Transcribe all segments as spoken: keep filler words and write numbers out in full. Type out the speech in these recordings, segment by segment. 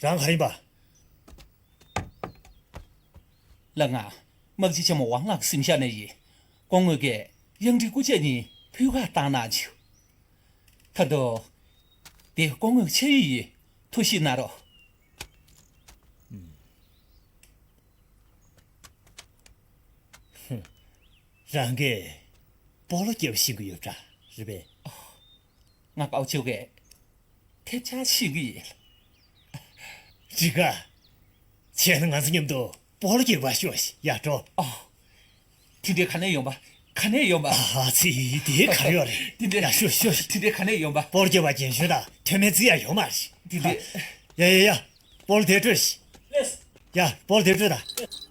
རང་ག་རེ་ཡིན་པ། ལགས་ང་། དམག་སྤྱི་ཆེན་མོ་ཝང་ལགས་གཟིམ་ཤག་ནས་ཡིན། སྐུ་ངོ་གིས་གཡང་ཁྲི་སྐུ་མཆེད་གཉིས་ཕུལ་ཁ་བཏང་གནང་བྱུང་། ད་དུང་། དེ་སྐུ་ངོའི་ཆེ་ཡིས་ཐུགས་ཞིབ་གནང་རོགས། རང་གིས་སྤོ་ལོ་རྒྱབ་ཤེས་ཀྱི་ཡོད་པ་རེད་པས། ང་དཀའ་བ་ཆེ་གེ་ཐེབས་ཆག་ཤེས་ཀྱི་ཡིན། འགྲིག་ག་བྱས་ན་ང་ཚོ་མཉམ་དུ་སྤོ་ལོ་རྒྱག་པར་ཤོག་ཤིག་ཡ་འགྲོ། ཨ། དེ་འདྲའི་ག་ནས་ཡོང་པ། ག་ནས་ཡོང་པ། ཨ་ཙི་དེ་ག་ཡོད་རེད། དེ་འདྲའི། ཡ་ཤོག་ཤོག་ཤོག་དེ་འདྲའི་ག་ནས་ཡོང་པ། སྤོ་ལོ་རྒྱག་པ་རྒན་གཞོན་དང་དོན་མེད་རྩི་ཡ་ཡོད་མ་རེད། དེ་འདྲའི། ཡ་ཡ་ཡ། སྤོ་ལོ་དེ་སྤྲོད་ཤིག་ཡ་སྤོ་ལོ་དེ་སྤྲོད་དང་།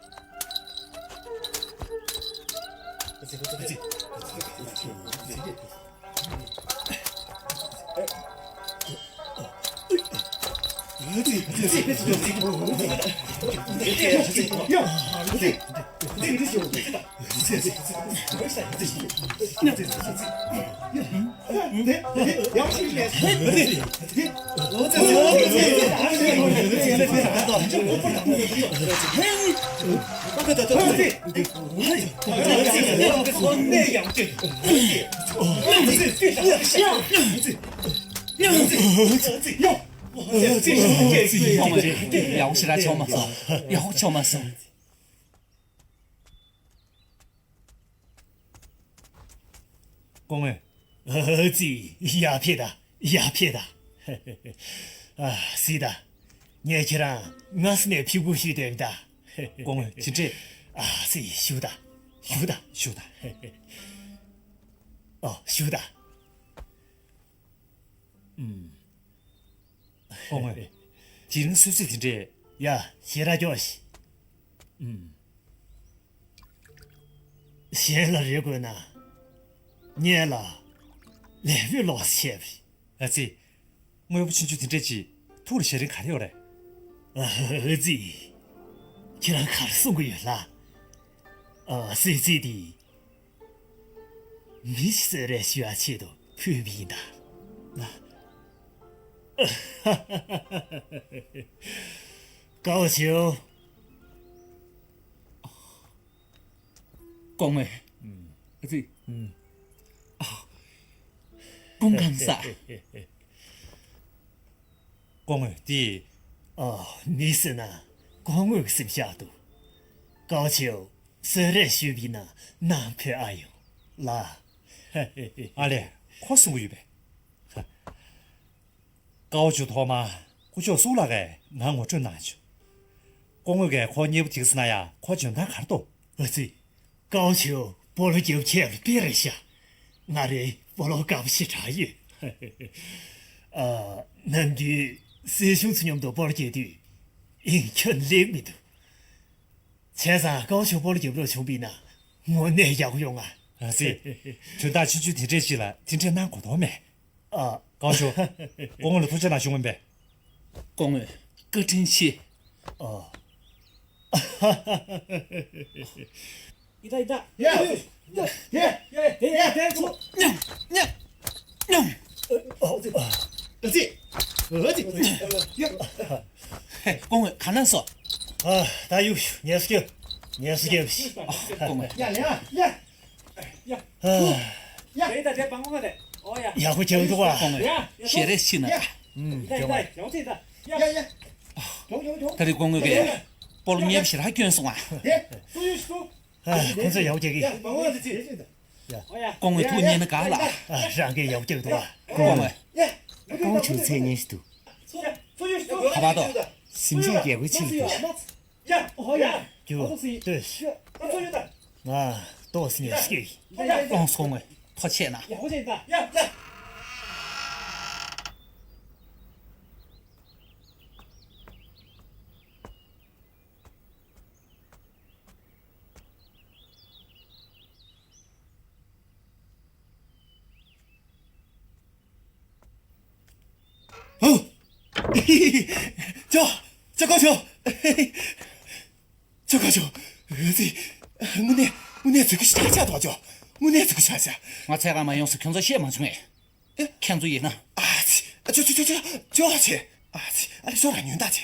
ཡག་པོ་ཞེ་དྲག་བྱུང་མ་སོང་། ཡག་པོ་བྱུང་མ་སོང་། སྐུ་ངོ། ཨ་ཙི། ཡར་ཕེབས་དང་། ཡར་ཕེབས་དང་། ཨ་སི་ད། ངས་ཁྱེད་རང་སྔ་ས་ནས་ཕེབས་སྒུག་ཞུས་བསྡད་ཡིན་ད། སྐུ་ངོ་ཇི་འདྲས། ཨ་ཙི་བཞུགས་དང་། བཞུགས་དང་། བཞུགས་དང་། ཨོ་བཞུགས་དང་། ཨུམ། སྐུ་ངོ། དེ་རིང་གསོལ་ཚིགས་དེ་འདྲས། ཡ་ཞེ་དྲག་སྐྱོ་ཞིག་ཨུམ། གཞན་ལ་རེ་དགོས་ན། ངེད་ལ་ལས་འབོད་ལོག་བཤད་པ་རེད། ཨ་ཙི། དངོས་པོ་ཆུང་ཆུང་དེ་འདྲས་ཀྱིས་ཐུགས་ལ་ཞེ་དྲན་ག་རེ་ཡོད་རེད། ཨ་ཙི། ཁྱེད་རང་ག་རེ་གསུང་གི་ཡོད་ལགས། ཨ་སི་ཙི་དེ། མི་ཞིག་གསོད་རེས་ཞུ་བ་ཆེད་དུ་ཕུལ་བ་ཡིན་ད། ཀའོ་ཆེའོ། སྐུ་ངོ། ཨ་ཙི། ཨ། སྐུ་ཁམས་བཟང་། སྐུ་ངོ་དེ། ཨ། མི་ཟེར་ན་སྐུ་ངོ་གི་སེམས་ཤར་འདུག་ཀའོ་ཆེའོ། གསོད་རེས་ཞུས་པ་ཡིན་ན་ནང་ཕེབས་ཨ་ཡོང་ལ། ཨ་ལས། ཁོ་གསུང་གི་ཡོད་པས། ཀའོ་ཆེའོ་ཐོག་མ་སྐུ་ཞབས་སུ་ལགས་ཀྱིས་ང་ངོ་སྤྲོད་གནང་བྱུང་། སྐུ་ངོ་གིས་ཁོ་མཉེས་པོ་བྱེད་ཀྱི་ཟེར་ན་ཡང་ཁོ་འཇོན་ཐང་ག་རེ་འདུག་ཨ་ཙི། ཀའོ་ཆེའོ་སྤོ་ལོ་རྒྱབ་ཁྱད་པར་དཔེ་རེད་ཤག་ང་རའི་སྤོ་ལོ་དགའ་པོ་ཞེ་དྲག་ཡོད། ཨ། ནམ་རྒྱུན་སྲིད་གཞུང་ཚོ་མཉམ་དུ་སྤོ་ལོ་རྒྱག་དུས་ཨིན་ཁྱོན་ལེགས་མི་འདུག་བྱས་ཙང་ཀའོ་ཆེའོ་སྤོ་ལོ་རྒྱབ་རོགས་བྱུང་བ་ཡིན་ན་དངོས་གནས་ཡག་པོ་ཡོང་ང་། ཨ་ཙི། དོན་དག་ཆུང་ཆུང་དེ་འདྲས་ཤིག་ལ་དེ་འདྲས་གནང་དགོས་དོན་མེད། ཨ། ཀའོ་ཆེའོ། སྐུ་ངོ་ལ་ཐུགས་རྗེ་གནང་ཞུ་འོང་པས། སྐུ་ངོ་བཀའ་དྲིན་ཆེ། ཨ། ཡིན་ད་ཡིན་ད། ཡ། ཡ། ཡ། ཡ། ཡ། ཡ། ཚུར། ཉམས། ཉམས། ཉམས། ཨ་ཙི། ཨ་ཙི། ཨ་ཙི། ཡ། ཧེ། སྐུ་ངོ་ག་ན་སོང་། ཨ། ད་གཡུག་ཉལ་སྐྱོ། ཉལ་སྐྱོ། སྐུ་ངོ། ཡ། ཡ། ཡ། ཡ། ཡ། ཡ། ཡ། ཡག་པོ་བྱུང་འདུག་བ། ཡ། ཡ། ཞེ་རེ་ཤི་ན། ཡ། ཡ། ཡ། ཡ། ད་རེས་སྐུ་ངོ་གིས་སྤོ་ལོ་མཉེས་པོ་ཞེ་དྲག་བསྐྱོན་སོང་ཨ། ཨ། ཁོ་ཚོ་ཡག་པོ་བྱེད་ཀྱི། ཡ། སྐུ་ངོ་ཐུགས་མཉེས་ན་དགའ་ལ། ཨ། རང་གིས་ཡག་པོ་བྱེད་ཀྱི་འདུག་བ། སྐུ་ངོ། ཀའོ་ཆེའོ་མཚན་སྙན་ཞིག་འདུག་ཁ་པར་ཏོ། གཟིམ་ཤག་རྒྱལ་སྒོའི་ཕྱི་ལ་འདུག་ཡ། ཨོ་ཡ། ཀྱུ། ཨ་ལྟོས། ང་ཏོག་ཙམ་ཉལ་སྐྱེས། ཨོང་སོང་ངས་ཐོ་ཆད་ན། ཨོ། ཅོ། ཅོ་ཀོ་ཅོ། ཅོ་ཀོ་ཅོ། ཨ་ཙི། དངོས་གནས་དངོས་གནས་ཙི་གུ་ཤ་ཆ་ཐོག་ཅོ། དངོས་གནས་ཙི་གུ་ཤ་ཆ། ང་འཚོལ་ག་མ་ཡོང་ཟེར་ཁྱོད་ཚོ་བཤད་མ་བྱུང་ངས། ཨེ། ཁྱེད་ཚོ་ཡིན་ན། ཨ་ཙི། ཅོ་ཅོ་ཅོ་ཅོ་ཅོ་ཆེ། ཨ་ཙི། ཨ་ལེ་ཅོ་ར་ཉོན་ད་ཆེ།